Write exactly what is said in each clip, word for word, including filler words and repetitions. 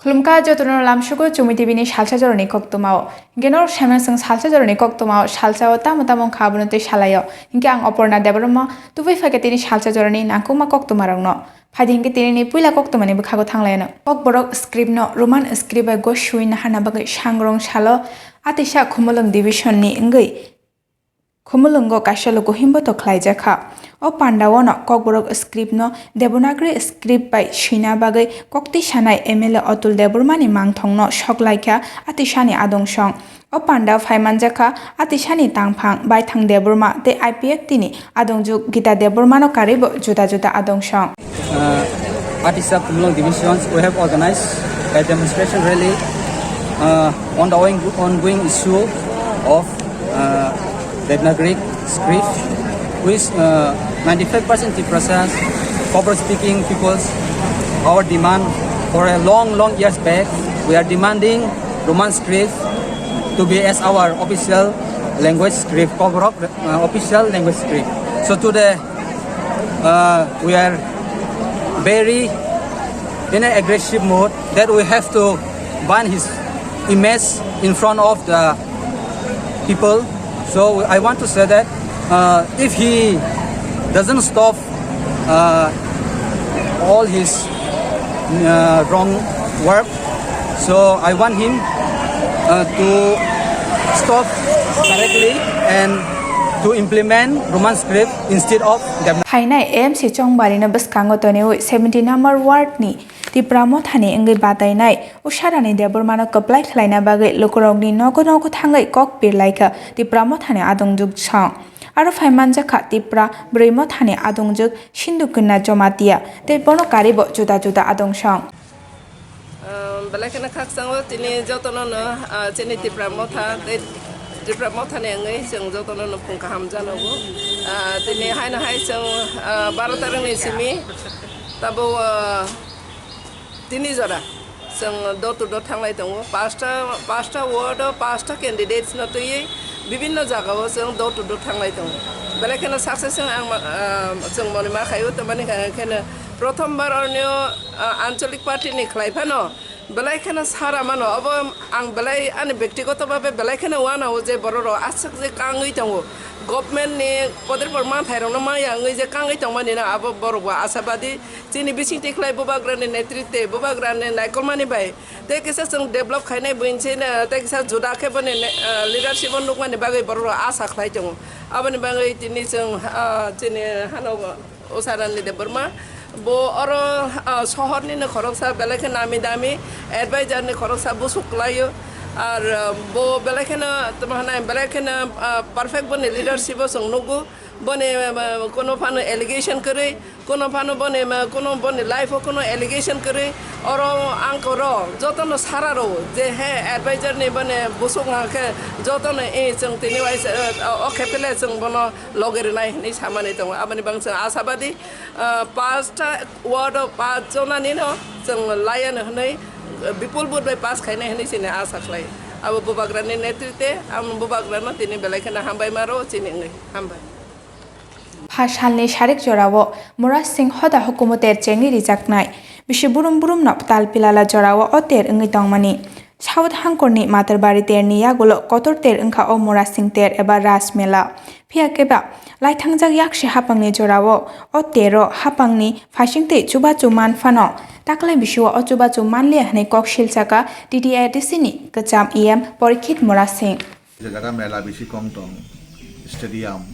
Khulumkha jotono lamsugo Chumui T V ni salsa jorani koktwmao. Genor saimanswng salsa jorani koktwmao salsao tamo tamo wngkha abono tei salaio. Hinkhe ang Oporna Debbarma tubui phaikha tini salsa jorani nangkukma koktwmarokno. Phaidi hinkhe tinini puila koktwmani bwkhago thanglaiyano. Kokborok script no Roman script bai gosui naharna bagwi sangrong salo atisa Khumulwng division ni wngwi Khumulwngo kaisa luku himboto khlaijakha. O pandao no Kokborok script no Devanagari script bai swina bagwi koktwi sanai M L A Atul Debbarma ni mangthong no sok laikha atisani adong song. O pandao phai manjakha atisani tangphang Baithang Debbarma tei I P F T ni adongjwk Gita Debbarma no karwi bo juda juda adong song. Uh, Atisa Khumulwng divisions, we have organized a demonstration rally, uh, on the ongoing, ongoing issue of, uh, Devanagari script, which, uh, ninety-five percent Tiprasa, Kokborok speaking peoples, our demand for a long, long years back, we are demanding Roman script to be as our official language script, Kokborok, uh, official language script. So today, uh, we are very in an aggressive mode that we have to ban his image in front of the people. So I want to say that, uh, if he doesn't stop, uh, all his, uh, wrong work, so I want him, uh, to stop correctly and to implement Roman script instead of Devanagari. Phainai A M C Chongbarino bwskango toniwi seventy number ward ni Tipra Mothani wngwi batainai Usharani Debbarmano kwplai khlaina bagwi lukurokni nogo nogo thangwi kok pirlaikha Tipra Mothani adongjwk song. Aro phai manjakha Tipra Bwrwi Mothani adongjwk Sindhu Kanya Jamatia tei bono karibo juda juda adong song. Ah, belai kheno khakchangno tini jotono no, ah, chini Tipra Motha tei Tipra Mothani wngwi chwng jotono no phung kaham janogo. Ah, tini haino hai chwng, ah, baro tarikni simi tabuk, ah, tini jora chwng door to door thanglai tongo. Pasta, pasta ward o pasta candidates no twiwi bibinno jagao chwng door to door thanglai tongo. Belai kheno success wng ang ma-, ah, chwng moni ma khaio, tamani kha kheno prothom bar onyo, ah, anchalik party ni khlai phano belai kheno sara mano. Obo ang belai ani bektigoto babe belai kheno wanao je bororok aswk je kangwi tongo. Government ni kotor manthai rokno maya wngwi je kangwi tongmani no abo borok bo asabadi. Chini bisingtwi khlai bubagrani netritwe, bubagrani naikolmani bai tei kisa chwng develop khainai buini se, tei kisa juda khe boni ne, ah, leadership o nukmani bagwi borok rok asa khlai tongo. Aboni bagwi tini chwng, ah, chini hano Usharani Debbarma bo oro, ah, sohor ni no khoroksa belai khe nami dami advisor ni khoroksa busuk kwlaio. Ar, ah, bo belai kheno tamo hwnai belai kheno, ah, perfect boni leadership o chwng nugo. Boni, ah, kono phano allegation kwrwi, kono phano boni, ah, kono boni life o kono allegation kwrwi. Oro ang koro jotono sara rwo je he advisor ni boni busuk hwnkhe jotono, eh, chwng tini waisa, ah, o khe pele chwng bono logi rwnai hwnwi samani tongo. Aboni bagwi chwng asabadi, ah, pasta ward o pach jonani no chwng laiya no hwnwi, ah, bipul vote bai pass khainai hwnwi chini asa khlai. Abo bubagrani netritwe, amo bubagrano tini belai kheno hambai maro chini wngwi. Hambai. Pha salni sarik jorao Murasing hoda hukumu ter chengwi rijaknai. Bisi burum burumno tal pilala jorao o ter wngwi tongmani. South Hangkorni Matarbari terni yagulo kotor ter wngkha o Murasing ter eba Raj Mela. Phiya khe ba, laithangjak yaksi hapangni jorao o tero hapangni phaisingtwi chubachu man phano, taklai bisio o chubachu manliya hwnwi kok silsaka T T A D C ni kwcham E M Porikhit Murasing. Je jaga mela bisi kong tong, stadium,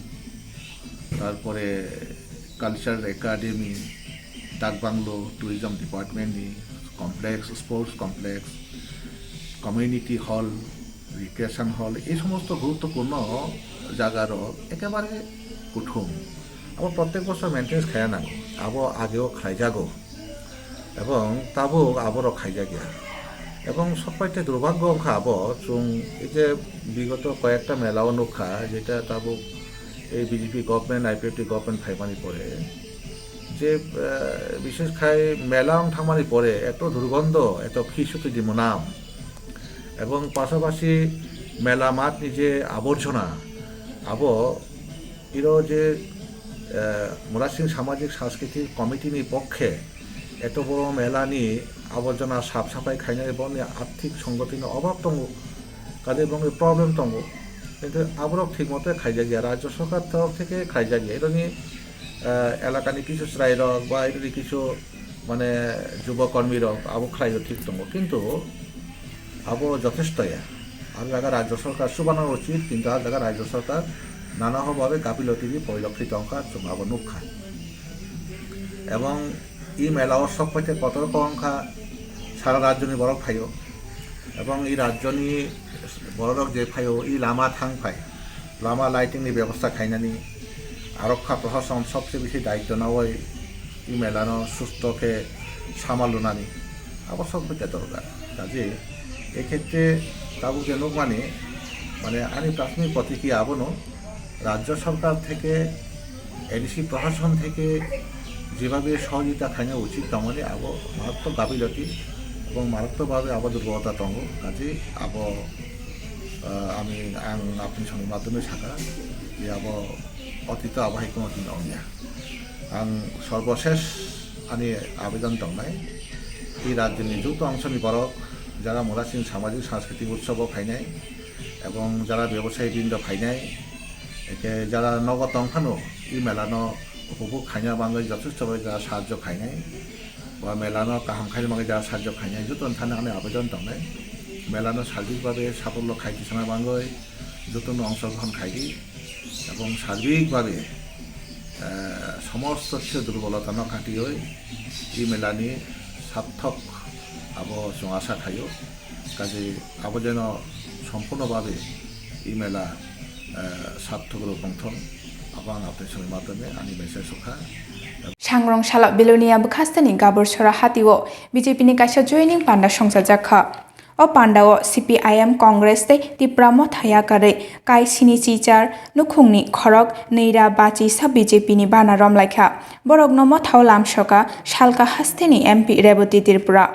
tarpore Cultural Academy, Dak Banglo, Tourism Department ni complex, sports complex, community hall, recreation hall, এই সমস্ত গুরুত্বপূর্ণ জায়গারও একেবারে কুথুম। আবার প্রত্যেক বছর মেনটেন্স খাইয়া নাগো, আবো আগেও খাইজাগো। Ebong tabuk aborok khaijakya. Ebong sokpai te durbhagyo wngkha abo, chwng ei je bigoto koyekta mela o nukha, jeta tabuk ei B J P government, I P F T government phaimani pore, je, eh, bishesh khai mela wng thangmani pore eto durgondo, eto khisu twi di monam. Ebong pasapasi mela math ni je aborjona, abo Iro je, eh, Murasing Samajik Sanskriti Committee ni pokhe eto boro mela ni আবর্জনা সাফ সাফাই khainani bongni arthik songotino obhab tongo, kaje bongni problem tongo, kintu aborok thik mote khaijakya, rajyo sorkar torof theke khaijakya, eroni, eh, elakani kisu chwrairok ba eroni kisu mane jubo kormirok abo khlaio thik tongo, kintu abo jothesto ya. Aro jaga rajyo sorkar chubana uchit, kintu a jaga rajyo sorkar nana hobabe gapiloti di porilokkito wngkha, chwng abo nukha. Ebong e mela o sok paite kotor kok wngkha, sara rajyoni borok phaio. Ebong e rajyoni bororok je phaio, e lama thang phai, lama lighting ni bebosta khainani, arokha prosason sobse bisi daitto nawi e mela no susto khe samal lunani, abo sok paite dorkar. Kaje e khetre tabuk je nukmani, mane ani prasmik protikriya abono, রাজ্য সরকার থেকে, এডিসি প্রশাসন থেকে যেভাবে সহযোগিতা খাইনা উচিত, তেমনই আবো মারাত্মক গাফিলতি এবং মারাত্মকভাবে আবো দুর্বলতা tongo, কাজেই আবো, আহ, আমি আং আপনি সঙ্গে মাধ্যমে থাকা যে আবো অতীত আবো হাই কোনো দিন অনিয়া। Ang সর্বশেষ ani আবেদন tongnai, এই রাজ্যনি যত অংশনি borok যারা মোলাসিং সামাজিক সাংস্কৃতিক উৎসবও খাইনাই এবং যারা ব্যবসায়ী বৃন্দ খাইনাই, একে যারা নগদ tongphano, এই মেলানো উপভোগ খাইনা বাংলায় যথেষ্ট ভাবে যারা সাহায্য খাইনাই বা মেলানো কাহাম খাইনা বাংলায় যারা সাহায্য খাইনাই, যত থানে আমি আবেদন tongnai, মেলানো সার্বিকভাবে সাফল্য খাইতে সময় বাংলায় যত অংশগ্রহণ খাইনি এবং সার্বিকভাবে, আহ, সমস্ত কিছু দুর্বলতা ন কাটিয়ে এই মেলানি সার্থক আবো চুয়াশা খাইও। কাজে আবো যেন সম্পূর্ণভাবে এই মেলা, আহ, সার্থক রূপ পাংথন, আবো আং আপনার সঙ্গে মাধ্যমে আমি মেসেজ সখা। Sangrong salo Belonia bwkhasteni Gaborsora hatio B J P ni kaisa joining panda songchajakha. O pandao C P I M, Congress tei Tipra Motha yakarwi kai sini chichar nukhungni khorok nwi ra bachi sa B J P ni bana romlaikha. Borokno mothao lamsoka salka hasteni M P Reboti Tripura.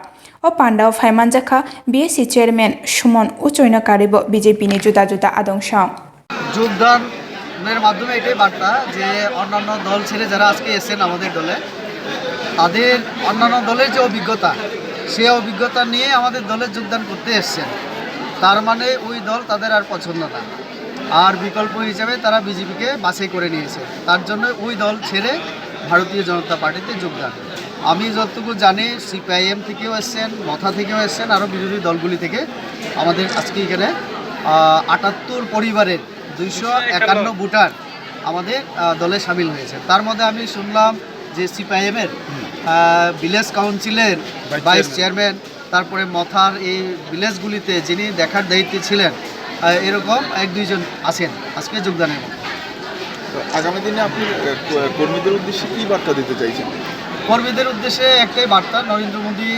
O pandao phaimanjakha B S C chairman Sumon Uchoino karwibo B J P ni juda juda adong song. যোগদানের মাধ্যমে এটাই বার্তা যে অন্যান্য দল ছেড়ে যারা আজকে এসেছেন আমাদের দলে, তাদের অন্যান্য দলের যে অভিজ্ঞতা, সে অভিজ্ঞতা নিয়ে আমাদের দলে যোগদান করতে এসেছেন। তার মানে ওই দল তাদের আর পছন্দ না, আর বিকল্প হিসেবে তারা বিজেপিকে বাছাই করে নিয়েছে, তার জন্য ওই দল ছেড়ে ভারতীয় জনতা পার্টিতে যোগদান। আমি যতটুকু জানি, সিপিআইএম থেকেও এসছেন, মথা থেকেও এসছেন, আরও বিরোধী দলগুলি থেকে আমাদের আজকে এখানে, আহ, আটাত্তর পরিবারের দুইশো একান্ন ভোটার আমাদের, আহ, দলে সামিল হয়েছে। তার মধ্যে আমি শুনলাম যে সিপিআইএম এর, আহ, ভিলেজ কাউন্সিলের ভাইস ভাইস চেয়ারম্যান। চেয়ারম্যান, তারপরে মথার এই ভিলেজগুলিতে যিনি দেখার দায়িত্বে ছিলেন, আহ, এরকম এক দুইজন আছেন আজকে যোগদানের মধ্যে। তো আগামী দিনে আপনি, আহ, ক-, কর্মীদের উদ্দেশ্যে কী বার্তা দিতে চাইছেন? কর্মীদের উদ্দেশ্যে একটাই বার্তা, নরেন্দ্র মোদী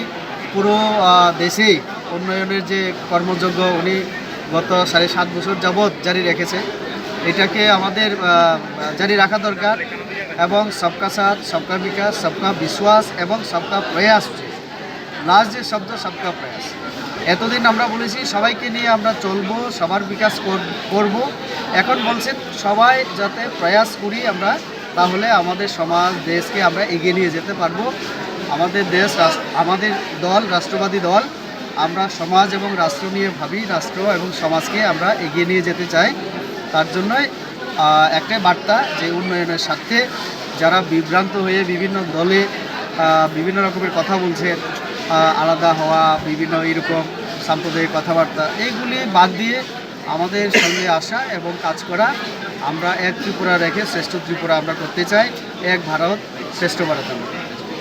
পুরো, আহ, দেশেই উন্নয়নের যে কর্মযজ্ঞ উনি গত সাড়ে সাত বছর যাবৎ জারি রেখেছে, এটাকে আমাদের, আহ, জারি রাখা দরকার এবং সবকা সাথ, সবকা বিকাশ, সবকা বিশ্বাস এবং সবকা প্রয়াস উচিত। লাস্ট যে শব্দ, সবকা প্রয়াস। এতদিন আমরা বলেছি সবাইকে নিয়ে আমরা চলবো, সবার বিকাশ কর-, করব। এখন বলছেন সবাই যাতে প্রয়াস করি আমরা, তাহলে আমাদের সমাজ, দেশকে আমরা এগিয়ে নিয়ে যেতে পারবো। আমাদের দেশ, রাস-, আমাদের দল, রাষ্ট্রবাদী দল, আমরা সমাজ এবং রাষ্ট্র নিয়ে ভাবি, রাষ্ট্র এবং সমাজকে আমরা এগিয়ে নিয়ে যেতে চাই। তার জন্যই, আহ, একটাই বার্তা যে উন্নয়নের স্বার্থে যারা বিভ্রান্ত হয়ে বিভিন্ন দলে, আহ, বিভিন্ন রকমের কথা বলছেন, আহ, আলাদা হওয়া, বিভিন্ন এইরকম সাম্প্রদায়িক কথাবার্তা, এইগুলি বাদ দিয়ে আমাদের সঙ্গে আসা এবং কাজ করা। আমরা এক ত্রিপুরা রেখে শ্রেষ্ঠ ত্রিপুরা আমরা করতে চাই, এক ভারত শ্রেষ্ঠ ভারত আমরা।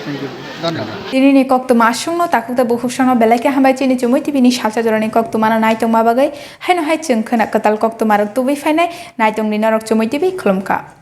Thank you. ধন্যবাদ। Tinini koktwma aswkno takhuk tei bukhuk songno belai khe hambai chini Chumui T V ni salsa jorani koktwmano naitongma bagwi, haino hai chwng khwna kwtal koktwmarok tubui phainai, naitongdi norok Chumui T V khulumkha.